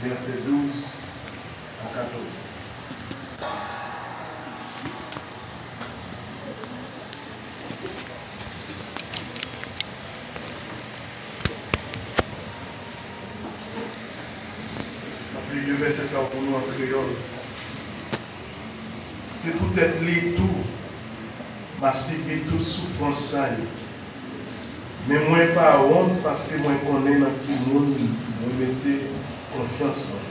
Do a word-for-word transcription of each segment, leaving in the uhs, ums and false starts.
Vèsè douz a katòz. M ap li de vèsè sa yo pou nou an kreyòl. Se poutèt li tou, m a sibi tout soufrans sa yo. Men mwen pa wont, paske mwen konnen nan ki moun mwen mete konfyans mwen.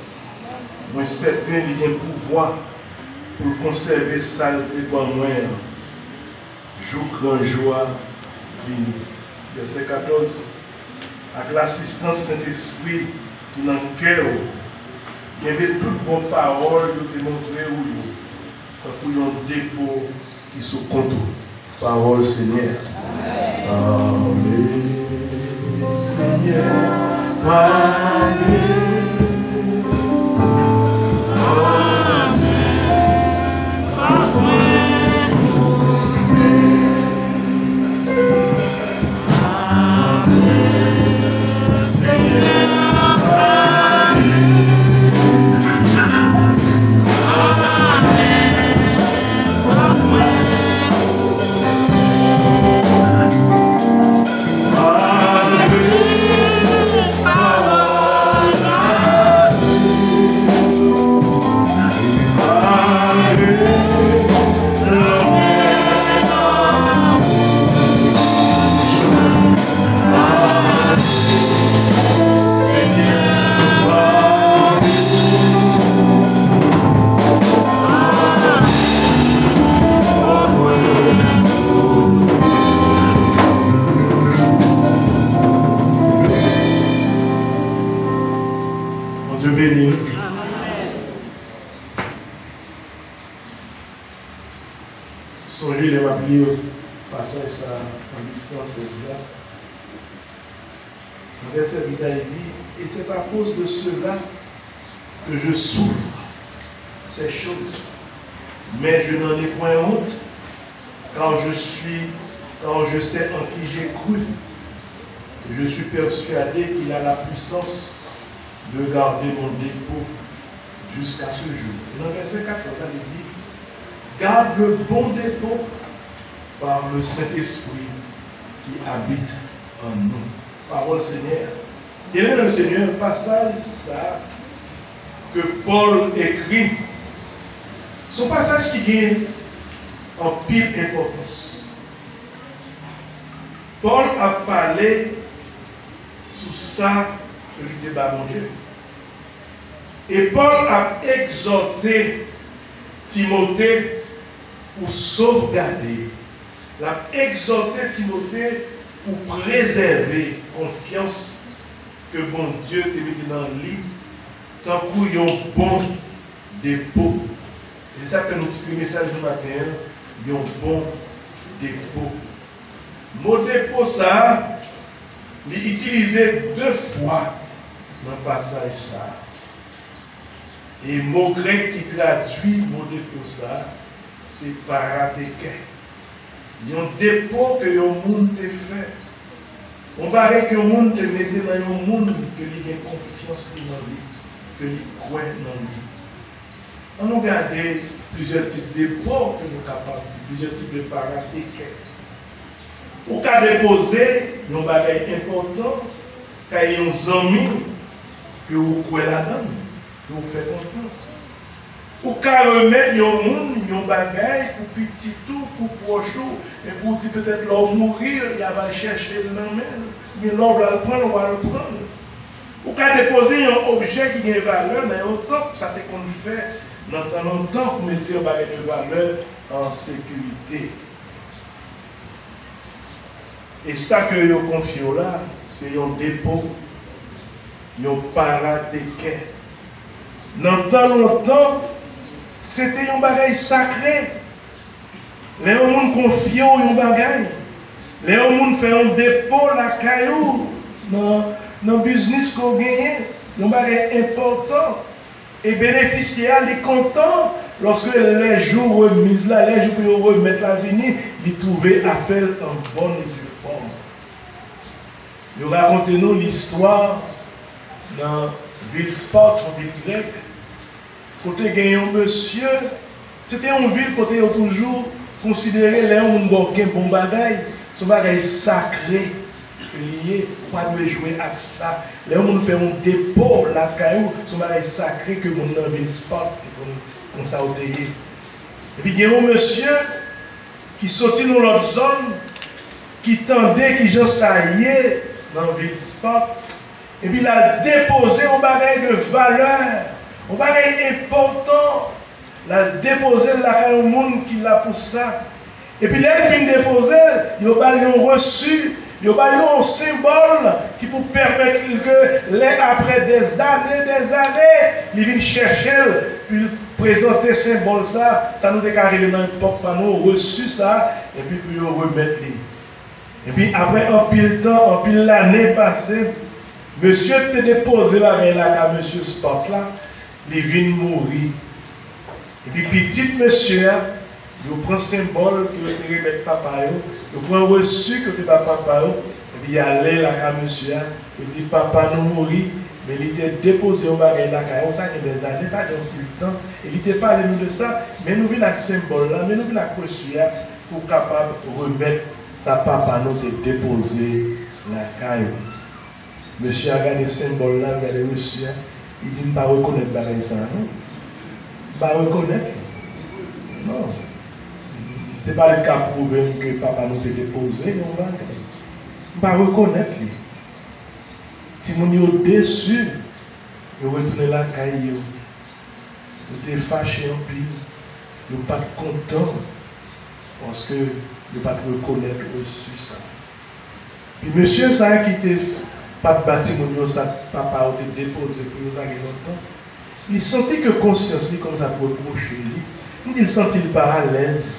Mwen sèten li gen pouvwa pou l konsève sa l te ban mwen an, jouk gran jou a vini. Vèsè katòz. Ak lasistans Sentespri ki nan kè w, kenbe tout bon pawòl yo te montre w yo, tankou yon depo ki sou kont ou. Pawòl Senyè a. Pale, Senyè, pale. Bondye beni nou. Sonje lè m ap li pasaj sa an lit fransèz la, nan vèsè douz la, li di, et c'est à cause de cela que je souffre ces choses, mais je n'en ai point honte, car je suis, car je sais en qui j'ai cru, et je suis persuadé qu'il a la puissance de garder mon dépôt jusqu'à ce jour. E nan vèsè katòz la, li di, garde le bon dépôt par le Saint-Esprit qui habite en nous. Pawòl Senyè a. Byeneme nan Senyè, pasaj sa a ke Pòl ekri, se yon pasaj ki gen anpil enpòtans. Pòl ap pale sou sa ke li te ba Bondye. E Pòl ap egzòte Timote pou sovgade, l ap egzòte Timote pou prezève konfyans ke Bondye te mete nan li tankou yon bon depo. E se sa k fè nou titile mesaj nou maten an, yon bon depo. Mo depo sa a, li itilize de fwa nan pasaj sa a. E mo grèk ki tradui mo depo sa a, se parateke. Yon depo ke yon moun te fè. Yon bagay ke yon moun te mete nan yon moun ke li gen konfyans li nan li, ke li kwè nan li. Ann nou gade plizyè tip depo ke nou kapab di, plizyè tip de parateke. Ou ka depoze yon bagay enpòtan kay yon zanmi ke ou kwè ladan l, ke ou fè konfyans. Ou ka remèt yon moun yon bagay pou pitit ou, pou pwòch ou, epi w di petèt lè w mouri, y ap al chèche l nan men l, oubyen lè w vle al pran l, w al pran l. Ou ka depoze yon objè ki gen valè nan yon tanp, sa te konn fè nan tan lontan pou mete yon bagay de valè an sekirite. E sa ke yo konfye w la, se yon depo, yon parateke. Nan tan lontan, se te yon bagay sakre. Lè yon moun konfye w yon bagay, lè yon moun fè yon depo lakay ou, nan, nan biznis ke w genyen, yon bagay enpòtan, e benefisyè a, li kontan lòske lè jou remiz la, lè jou pou yo remèt la vini, li twouve afè l an bòn e dye fòm. Yo rakonte nou listwa Nan vil Spart, yon vil grèk, kote gen yon mesye, se te yon vil kote yo toujou konsidere lè yon moun ba w kenbe yon bagay, se yon bagay sakre ke li ye, ou pa dwe jwe ak sa. Lè yon moun fè yon depo lakay ou, se yon bagay sakre ke moun nan vil Spart te konn, konsa w te ye. Epi gen yon mesye ki soti nan lòt zòn, ki tande kijan sa ye nan vil Spart, epi l al depoze yon bagay de valè, yon bagay enpòtan, l al depoze l lakay yon moun ki la pou sa. Epi lè l fin depoze l, yo ba l yon resi, yo ba l yon senbòl ki pou pèmèt li ke lè apre dèzane, dèzane, li vin chèche l, pou l prezante senbòl sa, sa nou te ka rele nan epòk pa nou, resi sa, epi pou yo remèt li. Epi apre anpil tan, anpil lane pase, mesye k te depoze bagay lakay mesye Spart la, li vin mouri. Epi pitit mesye a, yo pran senbòl ke yo te remèt papa yo, yo pran resi ke yo te ba papa yo, epi y ale lakay mesye a, yo di, "Papa nou mouri, men li te depoze yon bagay lakay ou, sa gen dèzane, sa gen anpil tan, e li te pale nou de sa, men nou vin ak senbòl la, men nou vin ak resi a, pou w kapab remèt sa papa nou te depoze lakay ou." Mesye a gade senbòl la, l gade resi a, li di, "M pa rekonèt bagay sa a, non. M pa rekonèt li. Non. Se pa li k ka pwouve m ke papa nou te depoze yon bagay. M pa rekonèt li." Timoun yo desi, yo retounen lakay yo. Yo te fache anpil, yo pa t kontan, paske yo pa t rekonèt resi sa. Epi mesye sa a ki te pa t ba timoun yo sa papa yo te depoze pou yo, sa gen lontan, li santi ke konsyans li kòmanse ap repwoche li. M di l santi l pa alèz.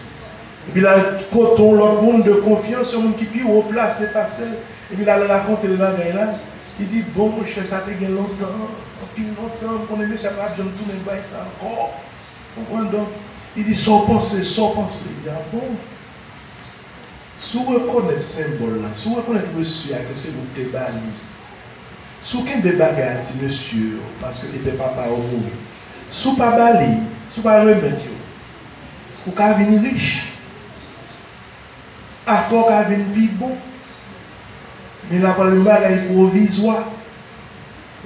Epi l al kote yon lòt moun de konfyans, yon moun ki pi wo plase pase l. Epi l al rakonte l bagay la. Li di, "Bon, monchè, sa te gen lontan, anpil lontan, m konnen mesye a pa t janm tounen bay sa ankò." Konprann? Donk, li di, "Sa w panse, sa w panse?" Li di, "A bon? Si w rekonèt senbòl la, si w rekonèt resi a ke se ou k te ba li, si w kenbe bagay a ti mesye yo, paske e pè papa yo mouri, si w pa ba li, si w pa remèt yo, ou ka vin rich." Afè w ka vin pi bon. Men l ap pral yon bagay pwovizwa.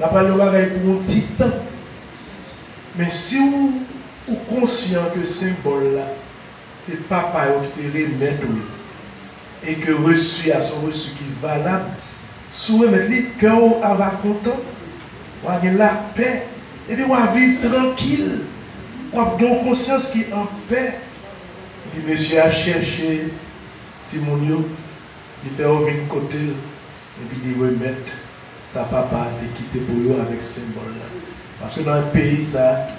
L ap pral yon bagay pou yon ti tan. Men si w, ou konsyan ke senbòl la, se papa yo ki te remèt ou li, e ke resi a se yon resi ki valab, si w remèt li, kè w ava kontan, w a gen lapè, epi w a viv trankil, w ap gen yon konsyans ki anpè. Epi mesye a chèche timoun yo, li fè yo vin kote l, epi li remèt sa papa a te kite pou yo avèk senbòl la. Paske nan peyi sa a,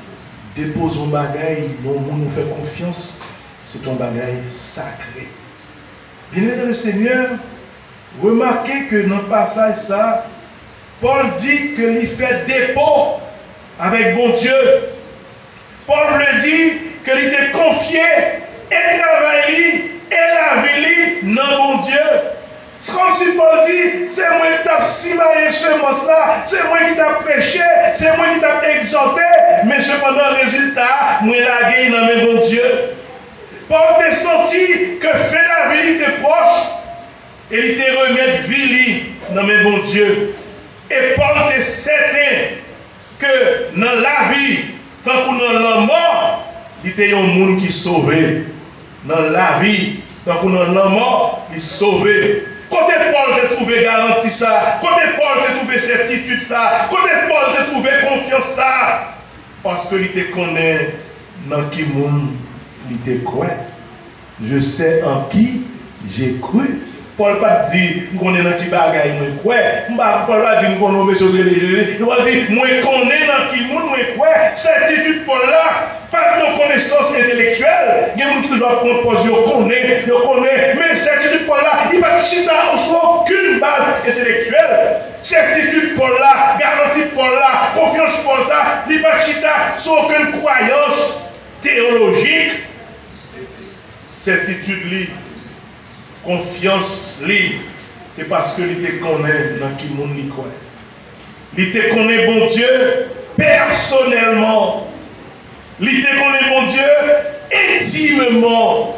depoze yon bagay nan yon moun ou fè konfyans, se t yon bagay sakre. Byeneme nan le Senyè, remake ke nan pasaj sa a, Pòl di ke li fè depo avèk Bondye. Pòl vle di ke li te konfye e travay li e lavi li nan Bondye. Se kòmsi Pòl di, "Se mwen ki t ap simaye semans la, se mwen ki t ap preche, se mwen ki t ap egzòte, men sepandan rezilta a, mwen lage l nan men Bondye." Pòl te santi ke fen lavi li te pwòch, e li te remèt vi li nan men Bondye. E Pòl te sèten ke nan lavi, tankou nan lanmò, li te yon moun ki sove. Nan lavi, tankou nan lanmò, li sove. Kote Pòl te twouve garanti sa a? Kote Pòl te twouve sètitid sa a? Kote Pòl te twouve konfyans sa a? Paske li te konnen nan ki moun li te kwè. "Je sais en qui j'ai cru." Pòl pa t di, "M konnen nan ki bagay mwen kwè." M pa, Pòl pa di, "M konnen yon mesye ki rele Jezi." Li pa di, "Mwen konnen nan ki moun mwen kwè." Sètitid Pòl la pa t nan konesans entelektyèl. Gen moun ki toujou ap pran pòz yo konnen, yo konnen. Men sètitid Pòl la, li pa t chita sou okenn baz entelektyèl. Sètitid Pòl la, garanti Pòl la, konfyans Pòl sa, li pa t chita sou okenn kwayans teyolojik. Sètitid li, konfyans li, se paske li te konnen nan ki moun li kwè. Li te konnen Bondye pèsonèlman. Li te konnen Bondye entimman.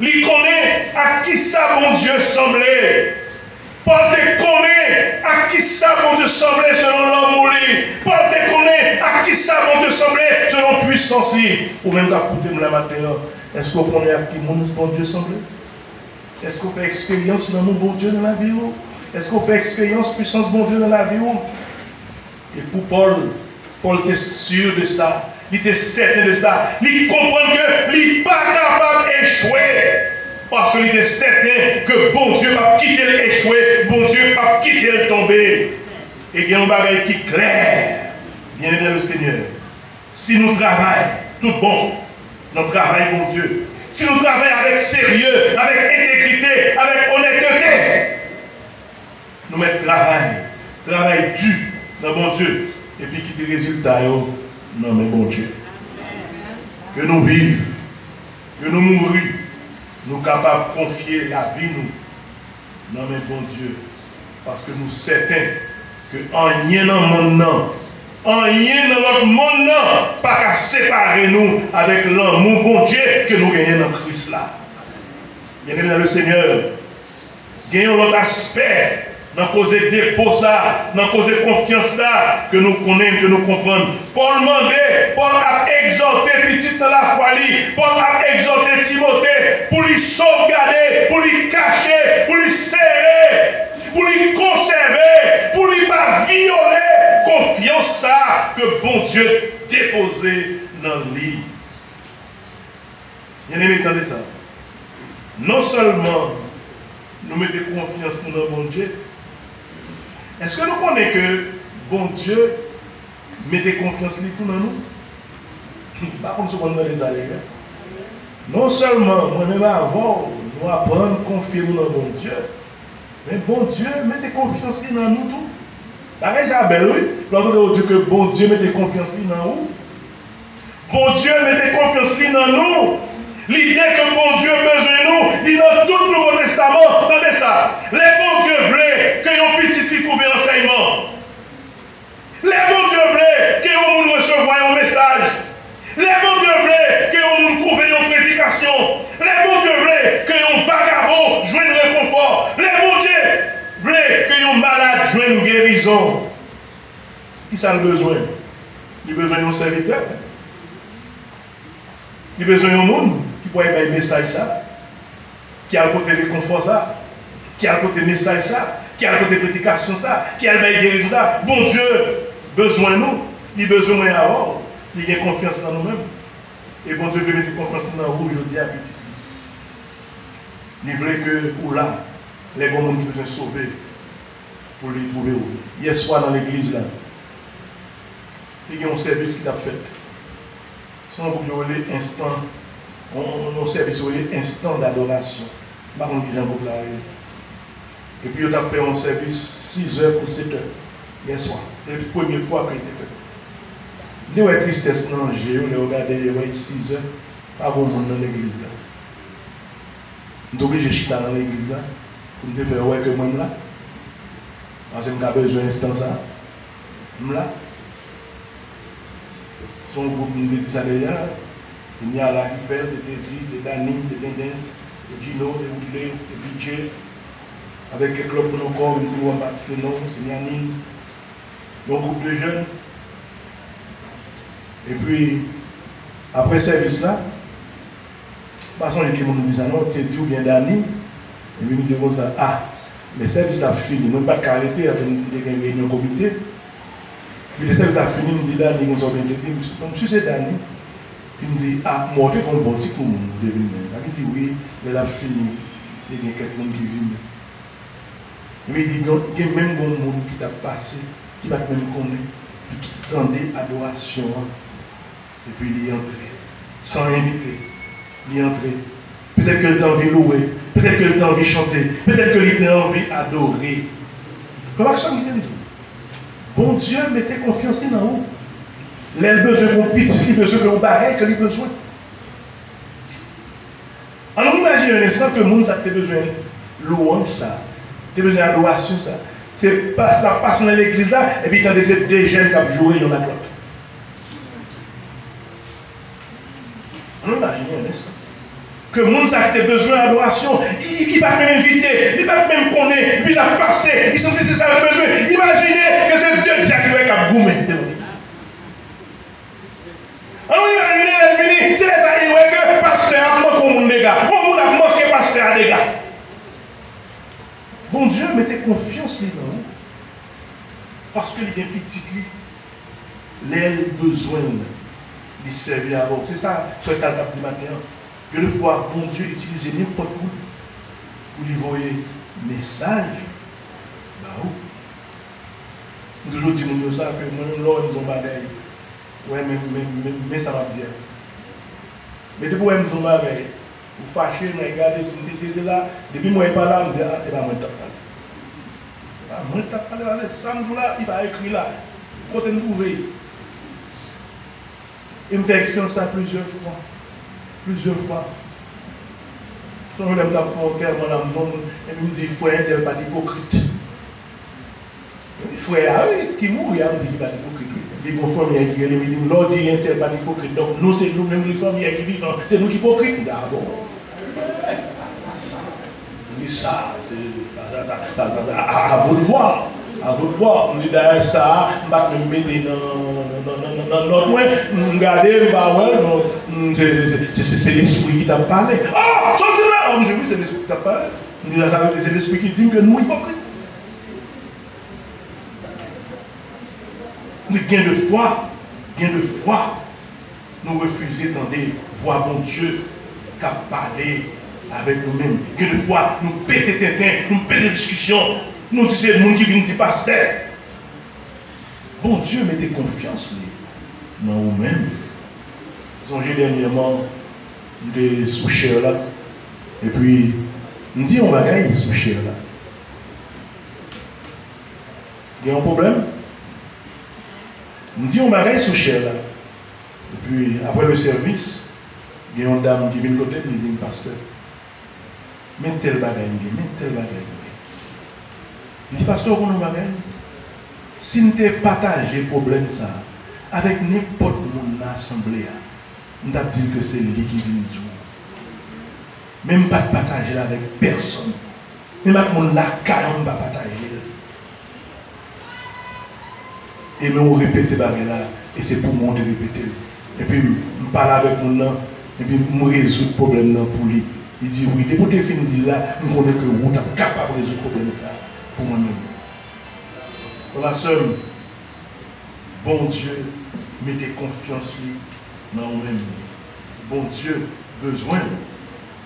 Li konnen ak kisa Bondye sanble. Pòl te konnen ak kisa Bondye sanble selon lanmou li. Pòl te konnen ak kisa Bondye sanble selon pwisans li. Ou menm k ap koute m la maten an, èske w konnen ak ki moun Bondye sanble? Èske w fè eksperyans lanmou Bondye nan lavi w? Èske w fè eksperyans pwisans Bondye nan lavi w? E pou Pòl, Pòl te si de sa. Li te sèten de sa. Li konprann ke li pa kapab echwe. Paske li te sèten ke Bondye p ap kite l echwe, Bondye p ap kite l tonbe. E gen yon bagay ki klè, byeneme nan le Senyè, si nou travay tout bon nan travay Bondye, si nou travay avèk serye, avèk entegrite, avèk onètete, nou mèt travay, travay di nan Bondye, epi kite rezilta yo nan men Bondye. Ke nou viv, ke nou mouri, nou kapab konfye lavi nou nan men Bondye, paske nou sèten ke anyen nan monn nan, anyen nan lòt monn nan pa ka separe nou avèk lanmou Bondye ke nou genyen nan Kris la. Byeneme nan le Senyè, gen yon lòt aspè nan koze depo sa, nan koze konfyans sa, ke nou konnen, ke nou konprann. Pòl mande, Pòl ap egzòte pitit nan lafwa li, Pòl ap egzòte Timote pou li sovgade, pou li kache, pou li sere, pou li konsève, pou li pa vyole konfyans sa ke Bondye depoze nan li. Byeneme, tande sa. Non sèlman nou mete konfyans nou nan Bondye, èske nou konnen ke Bondye mete konfyans li tou nan nou? M pa konn si w konn tande sa deja. Non sèlman mwen menm avè w, nou aprann konfye nou nan Bondye, men Bondye mete konfyans li nan nou tou. Bagay sa bèl, wi. Lè w tande yo di ke Bondye mete konfyans li nan ou. Bondye mete konfyans li nan nou. Lide ke Bondye bezwen nou, li nan tout Nouvo Testaman. Tande sa. Lè Bondye vle ke yon pitit li twouve ansèyman, lè Bondye vle ke yon moun resevwa yon mesaj, lè Bondye vle ke yon moun twouve yon predikasyon, lè Bondye vle ke yon vagabon jwenn rekonfò, lè Bondye vle ke yon malad jwenn gerizon, kisa l bezwen? Li bezwen yon sèvitè. Li bezwen yon moun ki pou al bay mesaj sa, ki al pote rekonfò sa, ki al pote mesaj sa, ki al pote predikasyon sa, ki al bay gerizon sa. Bondye bezwen nou, li bezwen mwen avè w, li gen konfyans nan nou menm. E Bondye vle mete konfyans li nan ou jodi a, pitit li. Li vle ke ou la, lè gen yon moun ki bezwen sove, pou li twouve w. Yèswa nan legliz la, te gen yon sèvis ki t ap fèt. Se yon gwoup yo rele Enstan, yon, yon, yon sèvis yo rele Enstan Dadorasyon. M pa konn kijan gwoup la rele. Epi yo t ap fè yon sèvis sizè pou setè yèswa. Se te premye fwa ke l te fèt. M te wè tristès nan je yo lè yo gade, yo wè sizè, pa gen moun nan legliz la. M te oblije chita nan legliz la pou m te fè yo wè ke mwen m la. Paske m ta bezwen enstan sa. M la. Se yon gwoup, m te di sa deja. Kounye a la ki fè l, se Teddy, se Dany, se Dendens, se Gino, se Woodley, se B J. Avèk kèk lòt moun ankò, menm si nou pa site non, se Nyanin. Yon gwoup de jèn. Epi, apre sèvis la, m pa sonje ki moun m di sa non, Teddy oubyen Dany. Epi m di konsa, a, lè sèvis la ap fini, mwen pa t ka rete, paske m te gen reyinyon komite. Epi lè sèvis la fini, m di Dany konsa oubyen Teddy, m, m si se Dany. Epi m di, a, m wè w te gon bon ti kou moun ou te vin menm. Epi l di, wi, lè l ap fini, te gen kèk moun ki vini. Epi l di, gen, gen menm gon moun ki t ap pase, ki pa t menm konnen, epi ki tande adorasyon an. Epi li antre. San envite, li antre. Petèt ke l te anvi louwe, petèt ke l te anvi chante, petèt ke li te anvi adore. Frè m ak sè m, kite m di w, Bondye mete konfyans li nan ou. Lè l bezwen pou pitit li, bezwen pou yon bagay ke li bezwen. Ann nou imajine yon enstan ke moun sa te bezwen lwanj sa, te bezwen adorasyon sa, Se pas, l ap pase nan legliz la, epi tande se de jèn k ap joure youn ak lòt. Ann nou imajine yon enstan. Ke moun sa ki te bezwen adorasyon, li, li pa t menm envite, li pa t menm konnen, epi l ap pase, li santi se sa l te bezwen. Imajine ke se de dyak li wè k ap goumen devan legliz. Ann nou imajine lè l vini, se lè sa li wè ke pastè a ap manke yon moun dega, yon moun ap manke pastè a dega. Bondye mete konfyans li nan ou, paske li gen pitit li. Lè l bezwen l, li sèvi avè w. Se sa frè Carl t ap di maten an. Gen de fwa, Bondye itilize nenpòt moun pou li voye mesaj ba ou. M toujou di moun yo sa, ke mwen menm, lè w wè m di yon bagay, wè, men, men, men, men sa m ap di a. Men depi w wè m di yon bagay, ou fache, mwen gade, si m te, te, te la, depi m wè e pa la, m di, a, e pa mwen k t ap pale. E pa mwen k t ap pale, paske sa m di w la, li pa ekri la. Kote m twouve l? E m fè eksperyans sa plizyè fwa. Plizyè fwa. Sonje lè m t ap fè yon antèman la, m di yon moun, epi m di, frè entèl pa t ipokrit. Frè a, wi, ki mouri a, m di li pa t ipokrit, wi. Epi gon fanmi ki rele m, li di m, lè w di entèl pa t ipokrit, donk nou se nou menm, li fanmi ki vivan, se nou ki ipokrit. M di, a bon? M di, sa, se, sa, sa, sa, sa, sa, à, à, à vous de voir. À vous de voir. M di, dayè, sa a, m pa t menm mete nan, nan, nan, nan, nan nòt mwen. M gade, m pa wè l, non. M, se, se, se, se, se, se lespri ki t ap pale. Ah! Sa w di la? Ah, m di, wi, se lespri ki t ap pale. M di, sa vle di, se lespri ki di m ke nou ipokrit. M di, gen de fwa, gen de fwa, nou refize tande vwa Bondye k ap pale avèk nou menm. Gen de fwa, nou pete tenten, nou pete diskisyon, nou di se moun ki vin di pastè. Bondye mete konfyans li nan ou menm. Sonje dènyèman, m te sou share la, epi m di yon bagay sou share la. Gen yon pwoblèm? M di yon bagay sou share la. Epi, apre le sèvis, gen yon dam ki vin kote m, li di m, pastè, men tèl bagay m gen, men tèl bagay m gen. Li di, pastè, ou konn yon bagay? Si m te pataje pwoblèm sa a avèk nenpòt moun nan asanble a, m t ap di l ke se li ki vin di w. Men m pa t pataje l avèk pèsonn. Menm ak moun lakay ou, m pa pataje l. E men ou repete bagay la, e se pou mwen ou te repete l. Epi m, m pale avèk moun nan, epi m rezoud pwoblèm nan pou li. Li di, wi, depi w te fin di l la, m konnen ke ou t ap kapab rezoud pwoblèm sa a pou mwen menm. Frè m ak sè m, Bondye mete konfyans li nan ou menm. Bondye bezwen w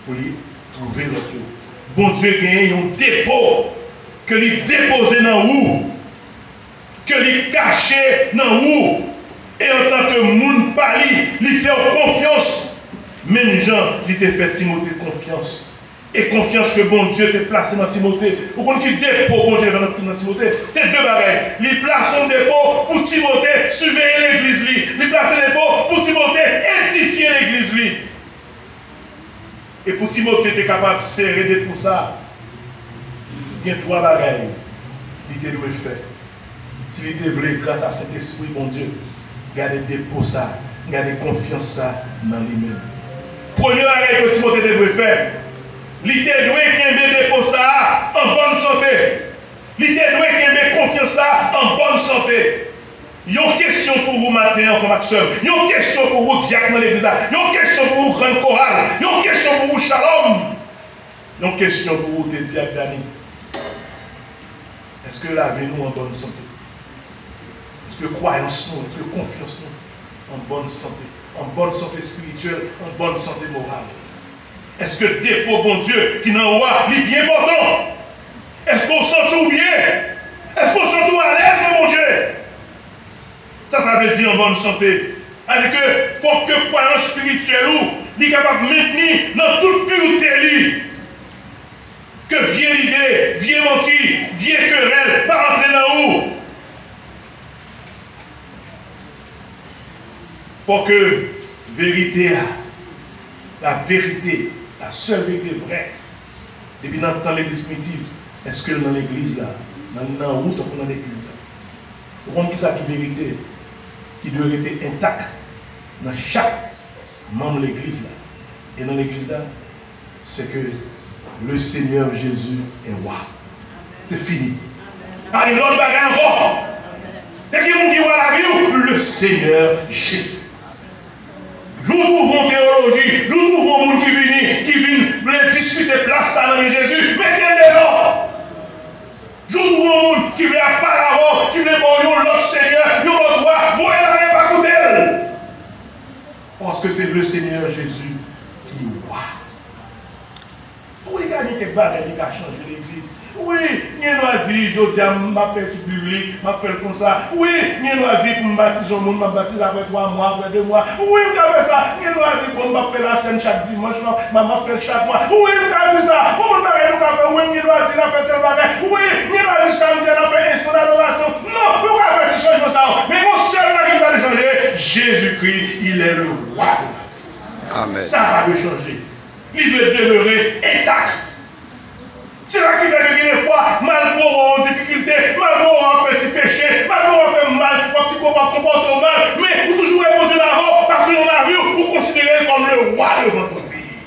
pou li twouve lòt yo. Bondye genyen yon depo ke li depoze nan ou, ke li kache nan ou, e antanke moun pa li, li fè w konfyans, menm jan li te fè Timote konfyans. E konfyans ke Bondye te plase nan Timote. Ou konn ki depo Bondye fè nan, nan Timote? Se de bagay. Li plase yon depo pou Timote siveye legliz li. Li plase depo pou Timote edifye legliz li. E pou Timote te kapab sere depo sa, gen twa bagay li te dwe fè. Si li te vle, gras a Sentespri Bondye, gade depo sa, gade konfyans sa nan li menm. Premye bagay ke Timote te dwe fè, li te dwe kenbe depo sa a an bòn sante. Li te dwe kenbe konfyans sa a an bòn sante. Yon kesyon pou ou maten an, frè m ak sè m. Yon kesyon pou ou, dyak nan legliz la. Yon kesyon pou ou, grann koral. Yon kesyon pou ou, shalom. Yon kesyon pou ou, te di ak Dani. Èske lavi nou an bòn sante? Èske kwayans nou, èske konfyans nou an bòn sante? An bòn sante espirityèl, an bòn sante moral? Èske depo Bondye ki nan ou a, li byen pòtan? Èske w santi w byen? Èske w santi w alèz nan Bondye? Sa sa vle di an bòn sante? Sa vle di ke fòk ke kwayans espirityèl ou, li kapab mentni nan tout pirte li. Ke vye lide, vye manti, vye kerèl pa antre nan ou. Fò ke verite a, la vérité, la seule vérité vraie, depi nan tan legliz primitiv, èske l nan legliz la? nan, nan wout ou nan legliz la. Ou konn kisa ki verite ki dwe rete entak nan chak manm legliz la e nan legliz la? Se ke le Seigneur Jésus est roi. Se fini. Pa gen lòt bagay ankò. Se ki moun ki wa lavi w? Le Seigneur Jésus. Jou w twouve yon teyoloji, jou w twouve yon moun ki vini, ki vin vle diskite plas sa nan men Jezi, mete l deyò. Jou w twouve yon moun ki vle ap pale avè w, ki vle ba w yon lòt senyè, yon lòt wa, voye l ale, pa koute l. Paske se le Seigneur Jésus ki wa. Wi, ka gen kèk bagay ki ka chanje legliz. Wi, m gen dwa di, jodi a, m ap fè etid biblik, m ap fè l konsa. Wi, m gen dwa di, pou m batize yon moun, m ap batize apre twa mwa, apre de mwa. Wi, m ka fè sa. M gen dwa di, bon, m ap fè lasèn chak dimanch, m ap, m ap fè l chak mwa. Wi, m ka di sa. Yon moun bagay nou ka fè. Wi, m gen dwa di, n ap fè tèl bagay. Wi, m gen dwa di, samdi a, n ap fè enstan dadorasyon. Non, nou ka fè ti chanjman sa yo. Men yon sèl bagay ki pa dwe chanje, Jezikri, il est le roi de la vie. Amèn. Sa pa dwe chanje. Li dwe demere entak. Se sa ki fè ke gen de fwa, malgre w an difikilte, malgre w ap fè ti peche, malgre w ap fè mal, w ap ti, w ap konpòte w mal, men ou toujou wè Bondye la avè w, paske nan lavi w, ou konsidere l kòm le wa de vòt peyi.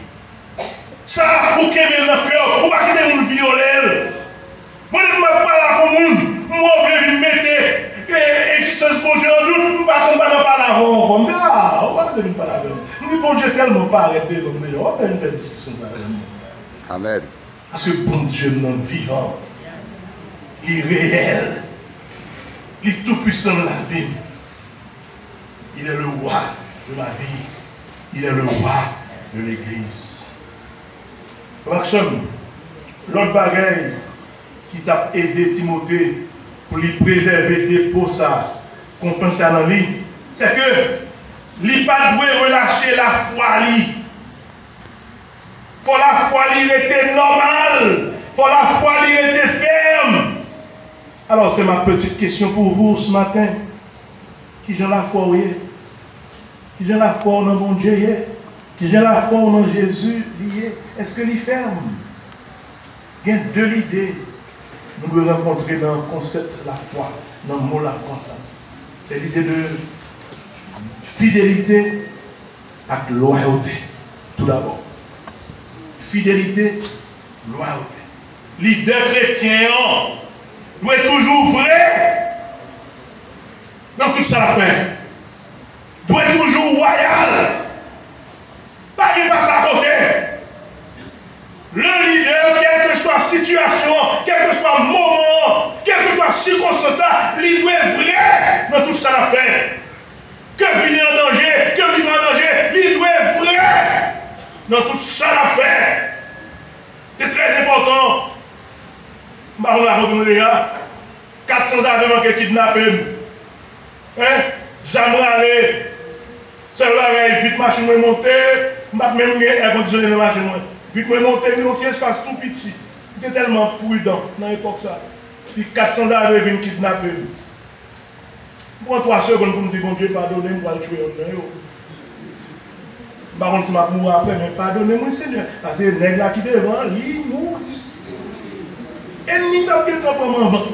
Sa, ou kenbe l nan kè w, ou pa kite moun vyole l. Mwen, lè m ap pale ak yon moun, m wè w vle vin mete, e, egzistans Bondye an dout, m pa konn pa nan pale avè w ankò. M di, a, ou pa vle vin pale avè m. M di, Bondye tèlman parèt devan m deja, w ap vin fè diskisyon sa avè m. Amèn. Paske Bondye m nan vivan. Li reyèl. Li toupwisan nan lavi m. Il est le roi de ma vie. Il est le roi de l'église. Frè m ak sè m, lòt bagay ki t ap ede Timote pou li prezève depo sa, konfyans sa nan li, se ke li pa t dwe relache lafwa li. Fò lafwa li rete nòmal. Fò lafwa li rete fèm. Alors, c'est ma petite question pour vous ce matin. Kijan lafwa w ye? Kijan lafwa w nan Bondye ye? Kijan lafwa w nan Jezi li ye? Èske li fèm? Gen de lide nou dwe rankontre nan konsèp lafwa, nan mo lafwa sa. Se lide de fidelite ak lwayote, toudabò. Fidelite, lwayote. Lidè kretyen an dwe toujou vre nan tout sa l ap fè. Dwe toujou lwayal. Pa gen pase akote. Le lidè, kèlkeswa sitiyasyon an, kèlkeswa moman an, kèlkeswa sikonstans la, li dwe vre nan tout sa l ap fè. Ke vi li an danje, ke vi pa an danje, li dwe vre nan tout sa l ap fè. Se trè enpòtan. M pa konn rakonte nou deja. Kat sanzave manke kidnape m. Hein? Zam rale. Sèl bagay, vit machin mwen monte. M pa t menm gen èkondisyone nan machin mwen. Vit mwen monte, m yon ti espas tou piti. M te tèlman pridan nan epòk sa. Epi kat sanzave vin kidnape m. M pran twa segonn pou m di, Bondye, padone m, m pral tchwe yonn nan yo. M pa konn si m ap mouri apre, men padone mwen, Senyè. Paske nèg la ki devan, li mouri. Ènmi t ap gentan pran m anvan.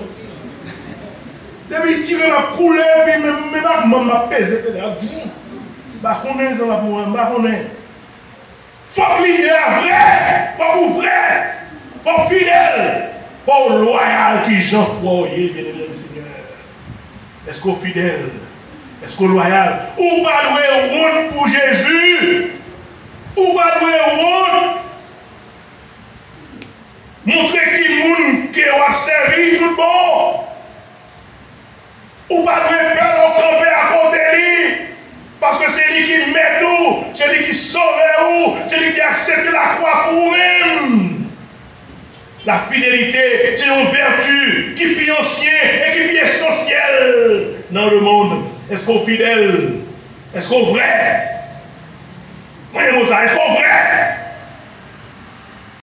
Depi li tire, m ap koule, epi men, men ak manm m ap peze, peze, ap di, m pa konnen jan m ap mouri, m pa konnen. Fòk lidè a vre, fòk ou vre, fòk ou fidèl, fòk ou lwayal. Kijan fwa w ye, byeneme nan Senyè? Èske w fidèl? Èske w lwayal? Ou pa dwe wont pou Jezi. Ou pa dwe wont. Montre ki moun ke w ap sèvi tout bon. Ou pa dwe pè lè w kanpe akote li, paske se li ki mèt ou, se li ki sovè ou, se li ki aksepte lakwa pou ou menm. Lafidelite se yon vèti ki pi ansyen e ki pi esansyèl nan lemonn. Èske w fidèl? Èske w vrè? Mwen renmen sa. Èske w vrè?